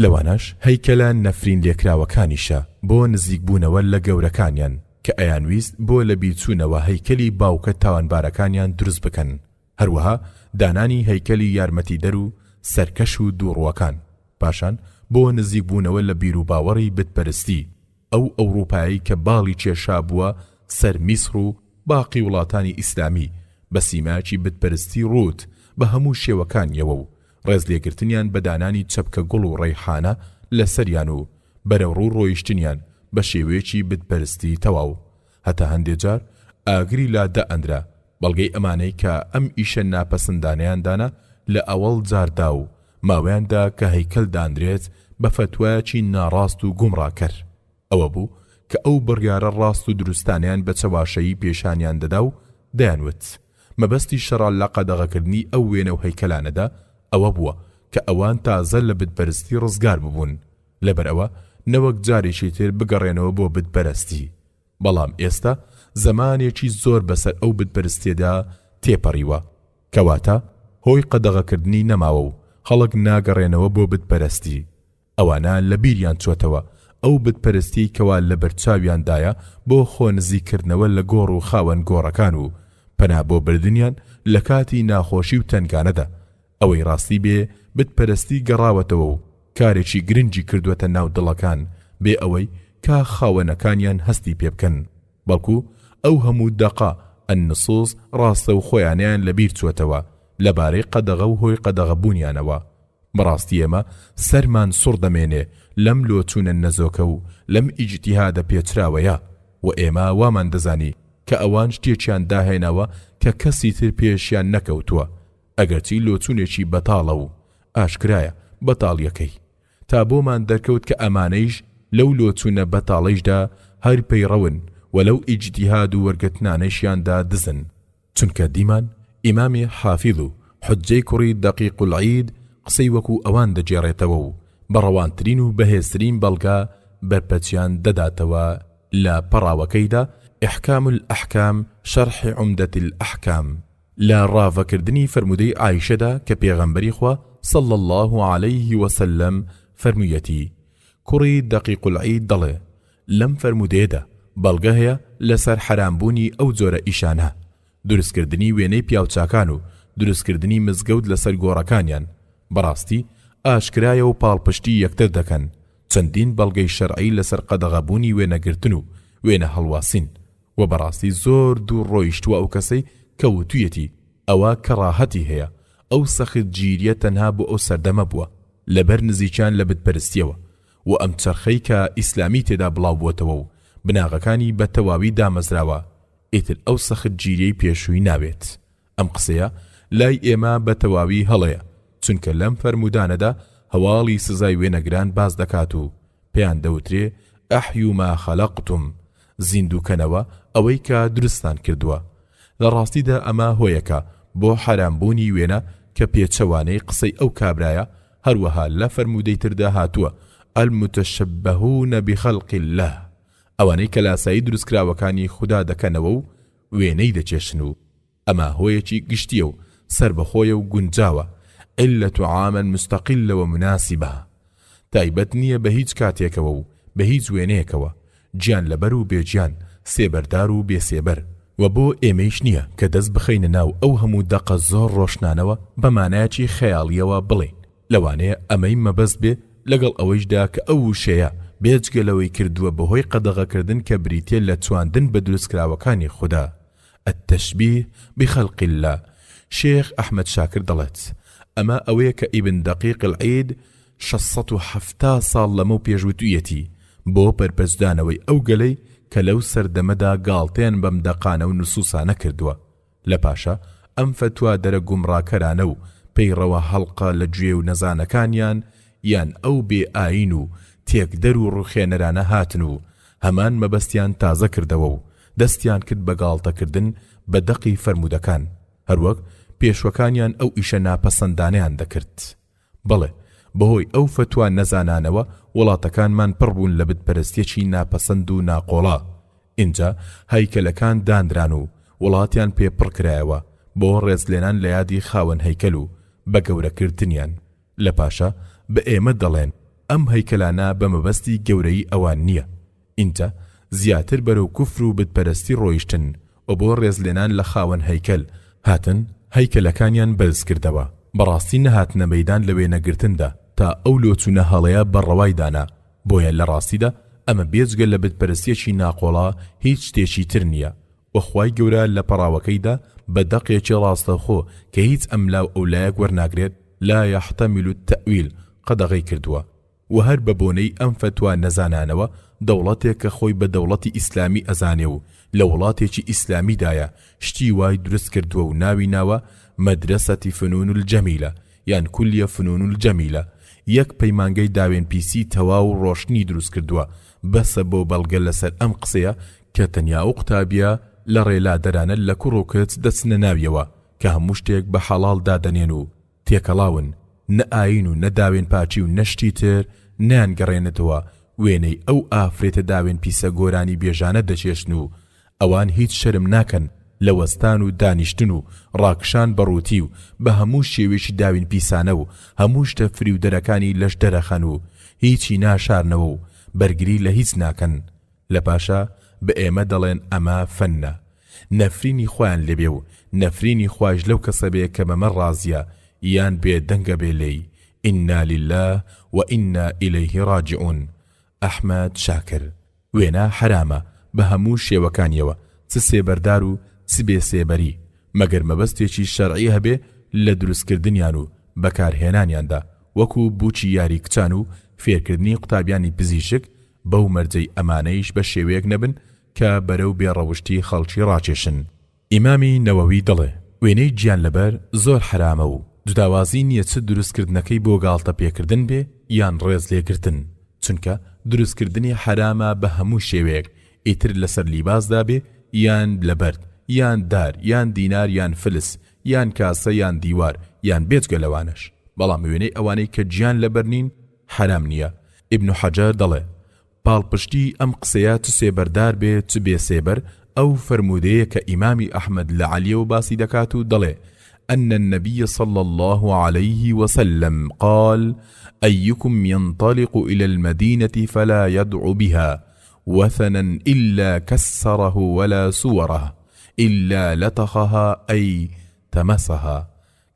[SPEAKER 2] لەوانەش هەیکەلە نەفرین لێکراوەکانیشە بۆ نزیکبوونەوە لە گەورەکانیان کە ئەیانویست بۆ لەبیرچوونەوە هەیکەلی باوکە تاوانبارەکانیان دروست بکەن. هەروەها دانانی هەیکەلی یارمەتیدەر و سەرکەش و دووڕووەکان، پاشان بۆ نزیکبوونەوە لە بیروباوەڕی بتپەرستی، ئەو ئەوڕوپایەی کە باڵی کێشابووە سەر میسڕ و باقی وڵاتانی ئیسلامی بە سیمایەکی بتپەرستی ڕووت بە هەموو شێوەکانیەوە و ڕێزلێگرتنیان بە دانانی چەپکە گوڵ و ڕەیحانە لەسەریان و بەرەوڕوو ڕۆیشتنیان بە شێوەیەکی بتپەرستی تەواو هەتا هەندێ جار ئاگری لا دائەنرا، بەڵگەی ئەمانەی کە ئەم ئیشە ناپەسندانەیان دانا لە ئەوەڵ جاردا و ماوەیان دا کە هەیکەل دانرێت بە فەتوایەکی ناڕاست و گومڕاکەر ئەوە بوو کە ئەو بڕیارە ڕاست و دروستانەیان بە چەواشەیی پێشانیان دەدا و دەیانوت مەبەستی شەڕع لە قەدەغەکردنی ئەو وێنە و هەیکەلانەدا ئەوە بووە کە ئەوان تازە لە بتپەرستی ڕزگار ببوون لەبەرئەوە نەوەک جارێکی تر بگەڕێنەوە بۆ بت پەرستی، بەڵام ئێستا زەمانێکی زۆر بەسەر ئەو بت پەرستیەدا تێپەڕیوە، کەواتە هۆی قەدەغەکردنی نەماوە و خەڵک ناگەڕێنەوە بۆ بت پەرستی، ئەوانە لەبیریان چۆتەوە ئەو بت پەرستیەی کەوا لەبەرچاویاندایە بۆ خۆ نزیک کردنەوە لە گۆڕ و خاوەن گۆڕەکان و پەنا بۆ بردنیان لەکاتی ناخۆشی و تەنگانەدا، ئەوەی ڕاستی بێ بت پەرستی گەڕاوەتەوە و کارێکی گرنگی کردوەتە ناو دڵەکان بێ ئەوەی کا خاوەنەکانیان هەستی پێ بکەن بەڵکو ئەو هەموو دەقە، النصوص، ڕاستەوخۆیانەیان لە بیر چوەتەوە لە بارەی قەدەغە و هۆی قەدەغە بوونیانەوە. بەڕاستی ئێمە سەرمان سوڕ دەمێنێ لەم لۆچوونە نەزۆکە و لەم ئیجتیهادە پێچراوەیە و ئێمە وامان دەزانی کە ئەوان شتێکیان داهێناوە کە کەسی تر پێشیان نەکەوتووە ئەگەرچی لۆچونێکی بەتاڵە و ئاشکرایە بەتاڵیەکەی، تا بۆمان دەرکەوت کە ئەمانەیش لەو لۆچونە بەتاڵەیشدا هەر پەیڕەون و لەو ئیجتیهاد و وەرگرتنانەیشیاندا دزن. چونکە دیمان ئیمامی حافیظ و. حوججەی کوڕی دەقیق العید قسەی وەکو ئەوان دەگێڕێتەوە و بە ڕەوانترین و بەهێزترین بەڵگە بەرپەچیان دەداتەوە لە پەڕاوەکەیدا، احکام الاحکام شرح عمدە الاحکام. لە ڕاڤەکردنی فەرموودەی عائیشەدا کە پێغەمبەری خوا، صلی اللە علیه وسلم، فەرموویەتی، کوڕی دەقیق العید دەڵێ، لەم فەرموودەیەدا بەڵگە هەیە لەسەر حەرام بوونی ئەو جۆرە ئیشانە، دروستکردنی وێنەی پیاوچاکان و دروستکردنی مزگەوت لەسەر گۆڕەکانیان، بەڕاستی ئاشکرایە و پاڵپشتی یەکتر دەکەن، چەندین بەڵگەی شەرعی لەسەر قەدەغەبوونی وێنەگرتن و وێنە هەڵواسین، وە بەڕاستی زۆر دوور ڕۆیشتووە ئەو کەسەی کە وتویەتی ئەوە کەڕاهەتی هەیە، ئەو سەخت گیریە تەنها بۆ ئەو سەردەمە بووە لەبەر نزیکیان لە بت پەرستیەوە، وە ئەم چەرخەی کە ئیسلامی تێدا بڵاو بۆتەوە و بناغەکانی بە تەواوی دامەزراوە ئیتر ئەو سەخت گیریەی پێشووی ناوێت. ئەم قسەیە لای ئێمە بە تەواوی هەڵەیە، چونکە لەم فەرموودانەدا هەواڵی سزای وێنەگران باس دەکات و پێیان دەوترێ احیوا ما خلقتم، زیندووکەنەوە ئەوەی کە دروستتان کردووە. لە ڕاستیدا ئەمە هۆیەکە بۆ حەرام بوونی وێنە کە پێچەوانەی قسەی ئەو کابرایە، هەروەها لە فەرموودەی تردا هاتووە المتشبهون بخلق اللە، ئەوانەی کە لاسایی دروستکراوەکانی خودا دەکەنەوە و وێنەی دەکێشن و ئەمە هۆیەکی گشتیە و سەربەخۆیە و گونجاوە، علە عامە مستقلە و مناسبە، تایبەت نیە بە هیچ کاتێکەوە و بە هیچ وێنەیەکەوە، گیان لەبەر و بێ گیان، سێبەردار و بێ سێبەر. وە بۆ ئێمەیش نیە کە دەست بخەینە ناو ئەو هەموو دەقە زۆر ڕۆشنانەوە بە مانایەکی خەیاڵیەوە بڵێین لەوانەیە ئەمەی مەبەست بێ لەگەڵ ئەوەیشدا کە ئەو وشەیە بێجگە لەوەی کردووە بەهۆی قەدەغەکردن کە بریتیە لە چواندن بە دروستکراوەکانی خودا، التشبیه بخلق اللە، شێخ ئەحمەد شاکر دەڵێت، ئەمە ئەوەیە کە ئیبن دەقیق العید 670 ساڵ لەمەو پێش وتویەتی بۆ پەرپەچدانەوەی ئەو گەلەی کە لەو سەردەمەدا گاڵتەیان بەم دەقانە و نصوصانە کردووە لە پاشا ئەم فەتوا دەرە گومڕاکەرانە و پەیڕەوە هەڵقە لە گوێ و نەزانەکانیان یان ئەو بێ ئایین و تێکدەر و ڕوخێنەرانە هاتن و هەمان مەبەستیان تازە کردەوە و دەستیان کرد بە گاڵتە کردن بە دەقی فەرموودەکان هەروەک پێشوەکانیان ئەو ئیشە ناپەسەندانەیان دەکرد. بەڵێ بەهۆی ئەو فەتوا نەزانانەوە وڵاتەکانمان پڕ بوون لە بت پەرستیەکی ناپەسەند و ناقۆڵا، ئینجا هەیکەلەکان دانران و وڵاتیان پێ پڕ کرایەوە بۆ ڕێزلێنان لە یادی خاوەن هەیکەل و بە گەورە کردنیان، لە پاشا بە ئێمە دەڵێن ئەم هەیکەلانە بە مەبەستی گەورەیی ئەوان نیە، ئینجا زیاتر بەرەو کوفر و بت پەرستی ڕۆیشتن و بۆ ڕێزلێنان لە خاوەن هەیکەل هاتن هەیکەلەکانیان بەرز کردەوە، بەڕاستی نەهاتنە مەیدان لە وێنەگرتندا تا ئەو لۆچونە هەڵەیە بە ڕەوای دانا، بۆیە لە ڕاستیدا ئەمە بێجگە لە بت پەرستیەکی ناقۆڵا هیچ شتێکی تر نیە و خوای گەورە لە پەڕاوەکەیدا بە دەقێکی ڕاستەوخۆ کە هیچ ئەملاو ئەولایەک وەرناگرێت، لا یحتمل التأویل، قەدەغەی کردووە. وە هەر بە بۆنەی ئەم فەتوا نەزانانەوە دەوڵەتێک کە خۆی بە دەوڵەتی ئیسلامی ئەزانێ و لە وڵاتێکی ئیسلامیدایە شتی وای دروست کردوە و ناوی ناوە مدرسە فنون الجمیلە یان کلیە فنون الجمیلە یەک پەیمانگەی داوێن پیسی تەواو ڕۆشنی دروست کردوە بەسە بۆ بەڵگە لەسەر ئەم قسەیە کە تەنیا ئەو قوتابیە لە ڕێ لادەرانە لە کوڕ و کچ دەچنە ناویەوە کە هەموو شتێک بە حەڵاڵ دادەنێن و تێکەڵاون، نە ئایین و نە داوێن پاکی و نە شتی تر نایانگەڕێنێتەوە، وێنەی ئەو ئافرەتە داوێن پیسە گۆرانی بێژانە دەکێشن و ئەوان هیچ شەرم ناکەن لە وەستان و دانیشتن و ڕاکشان بە ڕووتی و بە هەموو شێوەیەکی داوین پیسانە و هەموو شتە فریودەرەکانی لەش دەرەخەن و هیچی ناشارنەوە و بەرگری لە هیچ ناکەن لە پاشا بە ئێمە دەڵێن ئەمە فەنە نەفرینی خوایان لێ بێ و نەفرینی خوایش لەو کەسە بێ کە بەمە ڕازیە یان بێ دەنگە بێ لێی انا للە و انا الیه راجعون احمد شاکر. وێنە حەرامە بە هەموو شێوەکانیەوە چ سێبەردار و چ بێ سێبەری مەگەر مەبەستێکی شەرعی هەبێ لە دروستکردنیان و بەکارهێنانیاندا وەکو بوکی یاری کچان و فێرکردنی قوتابیانی پزیشک بەو مەرجەی ئەمانەیش بە شێوەیەک نەبن کە بەرەو بێ ڕەوشتی خەڵکی ڕاکێشن. ئیمامی نەوەوی دەڵێ، وێنەی گیانلەبەر زۆر حەرامە و جوداوازی نییە چ دروست کردنەکەی بۆ گاڵتە پێکردن بێ یان ڕێز لێگرتن، چونکە دروست کردنی حەرامە بە هەموو شێوەیەک ئیتر لەسەر لیباسدا بێ یان لە بەرد یان دار یان دینار یان فلس. یان کاسە یان دیوار یان بێجگە لەوانەش، بەڵام وێنەی ئەوانەی کە گیان لەبەر نین حەرام نییە، ئیبن حەجەر دەڵێ، پاڵپشتی ئەم قسەیە چ سێبەردار بێ چ بێ سێبەر ئەو فەرموودەیە کە ئیمامی ئەحمەد لە عەلیەوە باسی دەکات و دەڵێ، ان النبی صلی اللە علیه وسلم قال، ایکم ینطلق الی المدینە فلا یدع بها وثنا الا کسره ولا صوره الا لطخها ای طمسها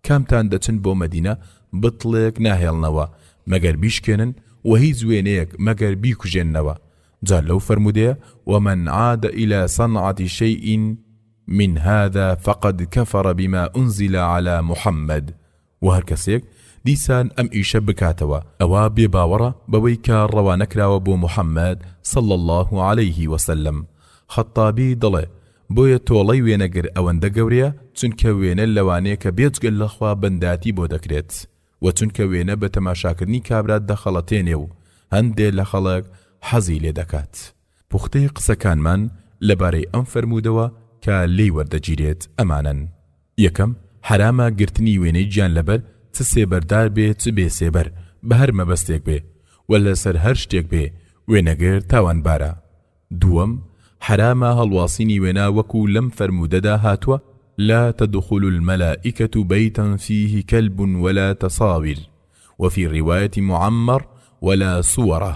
[SPEAKER 2] کامتان دەچن بۆ مەدینە بتڵێک ناهێڵنەوە مەگەر بیشکێنن وە هیچ وێنەیەک مەگەر بیکوژێننەوە جا لەو فەرموودەیە ومن عاد الی صنعة شیء من هذا فقد کفر بما انزل علی محمد وە هەر کەسێک دیسان ئەم ئیشە بکاتەوە ئەوا بێ باوەڕە بەوەی کە ڕەوانەکراوە بۆ محمد صلی اللە علیه وسلم خەتابی دەڵێ بۆیە تۆڵەی وێنەگر ئەوەندە گەورەیە چونکە وێنە لەوانەیە کە بێجگە لە خوا بەندایەتی بۆ دەکرێت وە چونکە وێنە بە تەماشاکردنی کابرا دەخەڵەتێنێ و هەندێ لە خەڵک حەزی لێ دەکات. پوختەی قسەکانمان لەبارەی ئەم فەرموودەوە کە لێی وەردەگیرێت ئەمانەن. یەکەم، حەرامە گرتنی وێنەی گیانلەبەر چ سێبەردار بێ چ بێ سێبەر بە هەر مەبەستێک بێ وە لەسەر هەر شتێک بێ وێنەگر تاوانبارە. دووەم، حەرامە هەڵواسینی وێنە وەکو لەم فەرموودەدا هاتووە، لا تدخل الملائکە بیتا فیه کلب ولا تصاویر، وفی روایە معمر ولا صورە،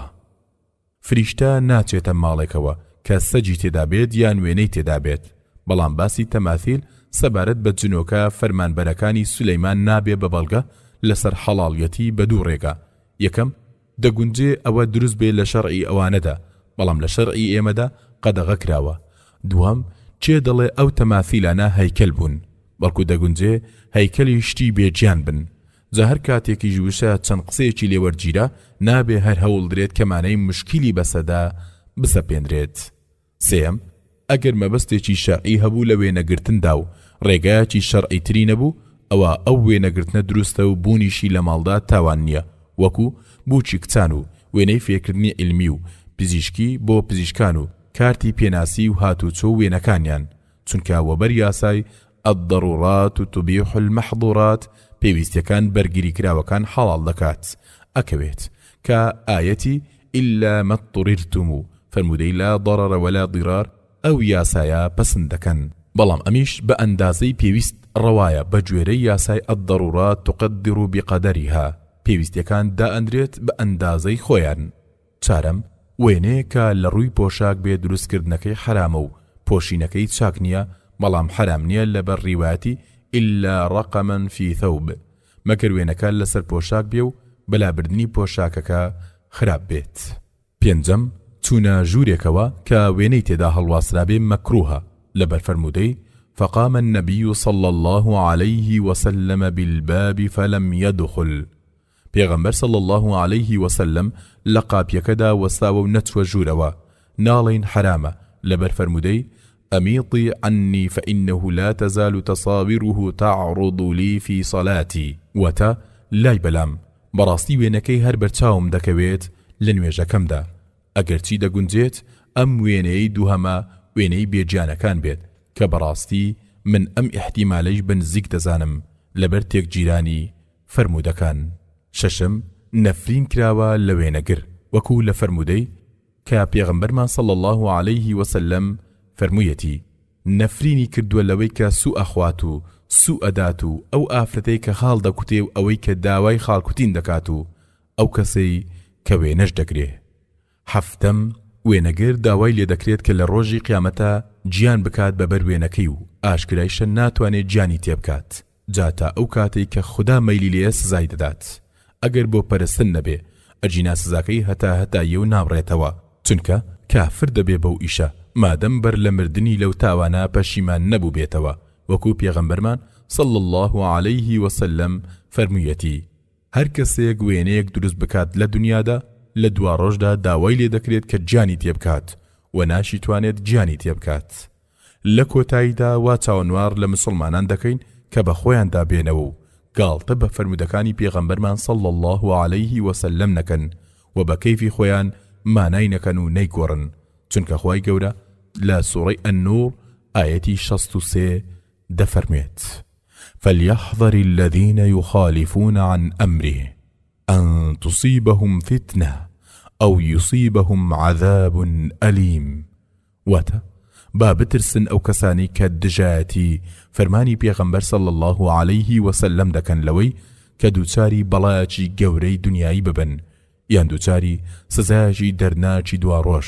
[SPEAKER 2] فریشتە ناچێتە ماڵێکەوە کە سەگی تێدا بێت یان وێنەی تێدا بێت، بەڵام باسی تەماثیل سەبارەت بە جنۆکە فەرمانبەرەکانی سولەیمان نابێ بە بەڵگە لەسەر حەڵاڵیەتی بە دوو ڕێگا، یەکەم، دەگونجێ ئەوە دروست بێ لە شەرعی ئەوانەدا، بەڵام لە شەرعی ئێمەدا قەدەغە کراوە. دووەم، کێ دەڵێ ئەو تەماثیلانە هەیکەل بوون؟ بەڵکو دەگونجێ هەیکەلی شتی بێ گیان بن. جا هەر کاتێکیش وشە چەند قسەیەکی لێ وەرگیرا، نابێ هەر هەوڵ درێت کە مانای موشکیلی بەسەدا بسەپێنرێت. سێیەم، ئەگەر مەبەستێکی شەرعی هەبوو لە وێنەگرتندا و ڕێگایەکی شەرعی تری نەبوو، ئەوا ئەو وێنەگرتنە دروستە و بوونیشی لە ماڵدا تاوان نییە، وەکو، بووکی کچان و وێنەی فێرکردنی عیلمی و پزیشکی بۆ پزیشکان و کارتی پێناسی و هاتوچۆ و وێنەکانیان، چونکە وەبەر یاسای، الضرورات تبیح المحظورات، پێویستیەکان بەرگریکراوەکان حەڵاڵ دەکات، ئەکەوێت، کە ئایەتی، الا ما اضطررتم، و فەرموودەی لا ضرر ولا ضرار ئەو یاسایە پەسند دەکەن. بەڵام ئەمیش بە ئەندازەی پێویست ڕەوایە بە گوێرەی یاسای الضرورات تقدر بقدرها پێویستیەکان دائەنرێت بە ئەندازەی خۆیان. چارەم، وێنەیەک کە لە ڕووی پۆشاک بێ دروست کردنەکەی حەرامە و پۆشینەکەی چاک نیە بەڵام حەرام نیە لەبەر ڕیوایەتی الا رقما فی ثوب مەگەر وێنەکە لەسەر پۆشاک بێ و بە لابردنی پۆشاکەکە خراپ بێت. پێنجەم، چوونە ژوورێکەوە کە وێنەی تێدا هەڵواسرابێ مەکروهە، لەبەر فەرموودەی، فقام النبی صلی اللە علیه وسلم بالباب فلم یدخل، پێغەمبەر صلی اللە علیه وسلم لە قاپیەکەدا وەستاوە و نەچووە ژوورەوە، ناڵێین حەرامە، لەبەر فەرموودەی، امیطی عنی فانه لا تزال تصاویره تعرض لی فی صلاتی، واتە، لای بەلام، بەڕاستی وێنەکەی هەر بەرچاوم دەکەوێت لە نوێژەکەمدا، ئەگەرچی دەگونجێت ئەم وێنەیەی دووهەمە وێنەی بێگیانەکان بێت، کە بەڕاستی من ئەم ئیحتیمالەیش بە نزیک دەزانم لەبەر تێکگیرانی فەرموودەکان. شەشەم، نەفرین کراوە لە وێنەگر، وەکو لە فەرموودەی، کە پێغەمبەرمان صلی اللە علیه وسلم فەرموویەتی، نەفرینی کردووە لەوەی کە سوو ئەخوات و سوو ئەدات و ئەو ئافرەتەی کە خاڵ دەکوتێ و ئەوەی کە داوای خاڵکوتین دەکات و ئەو کەسەی کە وێنەش دەگرێ. حەفتەم، وێنەگر داوای لێدەکرێت کە لە ڕۆژی قیامەتا گیان بکات بە بەر وێنەکەی و ئاشکرایشە ناتوانێ گیانی تێبکات. جا تا ئەو کاتەی کە خودا مەیلی لێیە سزای دەدات ئەگەر بۆ پەرستن نەبێ ئەگینا سزاکەی هەتا هەتاییە و نابڕێتەوە چونکە کافر دەبێ بەو ئیشە مادەم بەر لە مردنی لەو تاوانە پەشیمان نەبووبێتەوە وەکو پێغەمبەرمان صلی اللە علیه وسلم فەرموویەتی هەر کەسێک وێنەیەک دروست بکات لە دونیادا لە دواڕۆژدا داوای لێ دەکرێت کە گیانی تێبکات وە ناشیتوانێت گیانی تێبکات لە کۆتاییدا وا چاوەنواڕ لە مسوڵمانان دەکەین کە بە خۆیاندا بێنەوە و گاڵتە بە فەرموودەکانی پێغەمبەرمان صلی اللە علیه وسلم نەکەن و بە کەیفی خۆیان مانای نەکەن و نەیگۆڕن چونکە خوای گەورە لە سوڕەی النور ئایەتی 63 دەفەرموێت. فلیحذر الذین یخالفون عن امره ان تصیبهم فتنە او یصیبهم عذاب الیم واتە، با بترسن ئەو کەسانەی کە دژایەتی فەرمانی پێغەمبەر صلی اللە علیه وسلم دەکەن لەوەی کە دووچاری بەڵایەکی گەورەی دونیایی ببن یان دووچاری سزایەکی دەردناکی دواڕۆژ.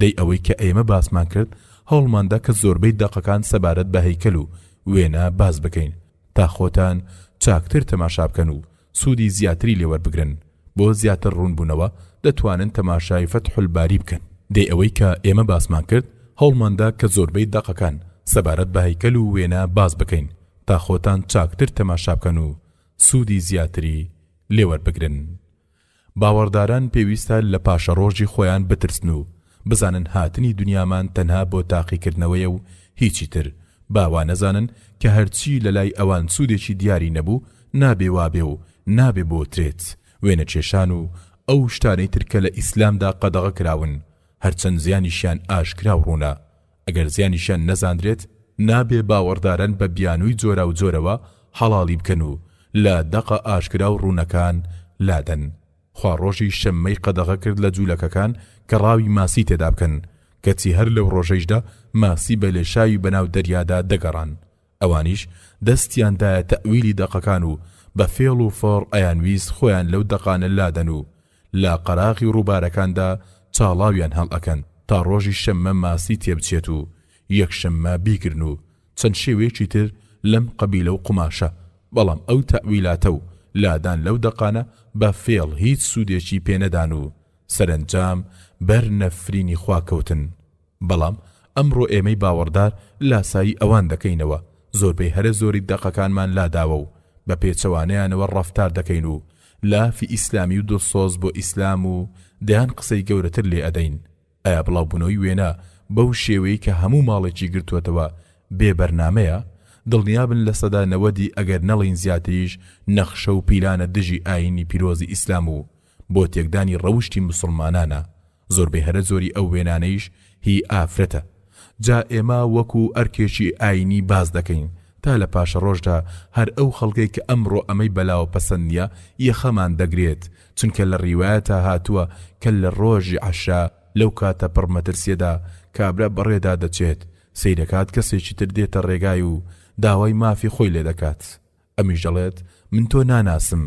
[SPEAKER 2] دەی ئەوەی کە ئێمە باسمان کرد هەوڵماندا کە زۆربەی دەقەکان سەبارەت بە هەیکەل و وێنە باس بکەین تا خۆتان چاکتر تەماشا بکەن و سوودی زیاتری لێ وەربگرن، بۆ زیاتر ڕوون بوونەوە دەتوانن تەماشای فتح الباری بکەن. دەی ئەوەی کە ئێمە باسمان کرد هەوڵماندا کە زۆربەی دەقەکان سەبارەت بە هەیکەل و وێنە باس بکەین تا خۆتان چاکتر تەماشا بکەن و سوودی زیاتری لێ وەربگرن. باوەڕداران پێویستە لە پاشەڕۆژی خۆیان بترسن و بزانن هاتنی دونیامان تەنها بۆ تاقیکردنەوەیە و هیچی تر، با وا نەزانن کە هەرچی لەلای ئەوان سوودێکی دیاری نەبوو نابێ وابێ و نابێ بوترێت، وێنەکێشان و ئەو شتانەی تر کە لە ئیسلامدا قەدەغە کراون هەرچەند زیانیشیان ئاشکرا و ڕوونە ئەگەر زیانیشیان نەزاندرێت نابێ باوەڕداران بە بیانووی جۆراوجۆرەوە حەڵاڵی بکەن و لە دەقە ئاشکرا و ڕوونەکان لادەن. خوا ڕۆژی شەممەی قەدەغە کرد لە جوولەکەکان کە ڕاوی ماسی تێدا بکەن، کەچی هەر لەو ڕۆژەیشدا ماسی بە لێشاوی بەناو دەریادا دەگەڕان. ئەوانیش دەستیان دایە تەئویلی دەقەکان و بە فێڵ و فۆڕ ئەیانویست خۆیان لەو دەقانە لادەن و لە قەراغی ڕووبارەکاندا چاڵاویان هەڵئەکەند تا ڕۆژی شەممە ماسی تێبچێت و یەکشەممە بیگرن و چەند شێوەیەکی تر لەم قەبیلە و قوماشە، بەڵام ئەو تەئویلاتە و لادان لەو دەقانە بە فێڵ هیچ سوودێکی پێ نەدان و سەرەنجام بەر نەفرینی خوا کەوتن. بەڵام ئەمڕۆ ئێمەی باوەڕدار لاسایی ئەوان دەکەینەوە، زۆربەی هەرە زۆری دەقەکانمان لاداوە و بە پێچەوانەیانەوە ڕەفتار دەکەین و لافی ئیسلامی و دڵسۆز بۆ ئیسلام و دەیان قسەی گەورەتر لێ ئەدەین. ئایا بڵاوبوونەوەی وێنە بەو شێوەیەی کە هەموو ماڵێکی گرتووەتەوە بێ بەرنامەیە؟ دڵنیابن لە سەدا نەوەدی ئەگەر نەڵێین زیاتریش نەخشە و پیلانە دژی ئایینی پیرۆزی ئیسلام و بۆ تێکدانی ڕەوشتی موسڵمانانە، زۆربەی هەرە زۆری ئەو وێنانەیش هی ئافرەتە. جا ئێمە وەکو ئەرکێکی ئایینی باس دەکەین تا لە پاشەڕۆژدا هەر ئەو خەڵکەی کە ئەمڕۆ ئەمەی بەلاوە پەسەند نییە یەخەمان دەگرێت چونکە لە ڕیوایەتا هاتووە کە لە ڕۆژی عەشرا لەو کاتە پڕ مەترسیەدا کابرا بەڕێدا دەچێت سەیرەکات کەسێکی تر دێتە ڕێگای و داوای مافی خۆی لێدەکات ئەمیش دەڵێت من تۆ ناناسم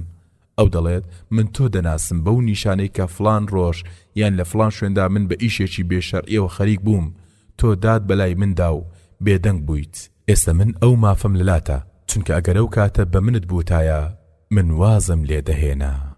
[SPEAKER 2] ئەو دەڵێت من تۆ دەناسم بەو نیشانەی کە فڵان ڕۆژ یان لە فڵان شوێندا من بە ئیشێکی بێ شەرعیەوە خەریک بووم تۆ دات بەلای مندا و بێدەنگ بوویت. ئێستە من ئەو مافەم لەلاتە چونکە ئەگەر ئەو کاتە بە منت بوتایە من وازم لێ دەهێنا.